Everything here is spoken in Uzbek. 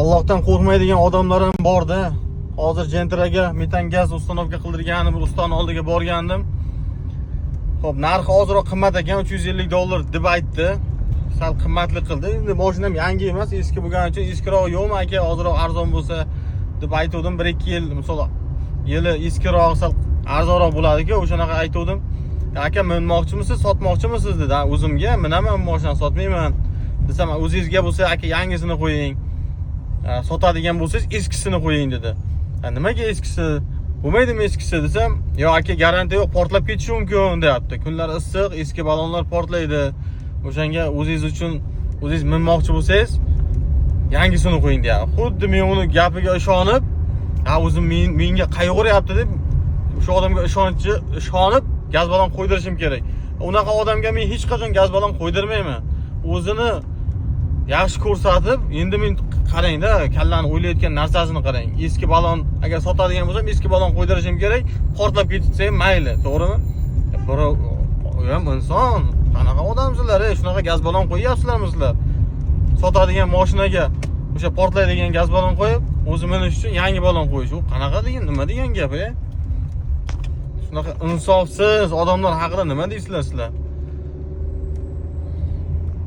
Allohdan qo'rqmaydigan odamlar ham borda. Hozir Gentraga metan gaz установка qildirgani bir ustani oldiga borgandim. Xo'p, narxi ozroq qimmat ekan, 350 dollar deb aytdi. Sal qimmatli qildi. Endi mashinam yangi emas, eski bo'lgani uchun eskiroq yo'qmi, aka, ozroq arzon bo'lsa deb aytuvdim. 1-2 yil, misol, yili eskiroq sal arzonroq bo'ladi-ku, o'shanaqa aytuvdim. Aka, minmoqchimisiz, sotmoqchimisiz dedi. "Ha, o'zimga minaman, mashinani sotmayman" desam, "O'zingizga bo'lsa, aka, yangisini qo'ying. Ha, sotadigan bo'lsangiz, eskisini qo'ying" dedi. "Ha, nimaga eskisi? Bo'lmaydimi eskisi?" desam, "Yo'q, aka, garantiya yo'q, portlab ketishi mumkin" deyapti. Kunlar issiq, eski ballonlar portlaydi. O'shanga o'zingiz uchun, o'zingiz minmoqchi bo'lsangiz, yangisini qo'ying deyapti. Xuddi men uni gapiga ishonib, ha, o'zim menga qayg'uryapti deb o'sha odamga ishonib gaz ballon qo'ydirishim kerak. Unaqa odamga men hech qachon gaz ballon qo'ydirmayman. O'zini yaxshi ko'rsatib, endi men, qarangda, kallani o'ylayotgan narsasini qarang. Eski ballon agar sotadigan bo'lsam, eski ballon qo'ydirishim kerak, portlab ketsa ham mayli, to'g'rimi? Birov u ham inson. Qanaqa odamsizlar, ey, shunaqa gaz ballon qo'yyapsizlarmi sizlar? Sotadigan mashinaga o'sha portlaydigan gaz ballon qo'yib, o'zi minish uchun yangi ballon qo'yish. U qanaqa degan, nima degan gap, ey? Shunaqa insofsiz odamlar haqida nima deysizlar sizlar?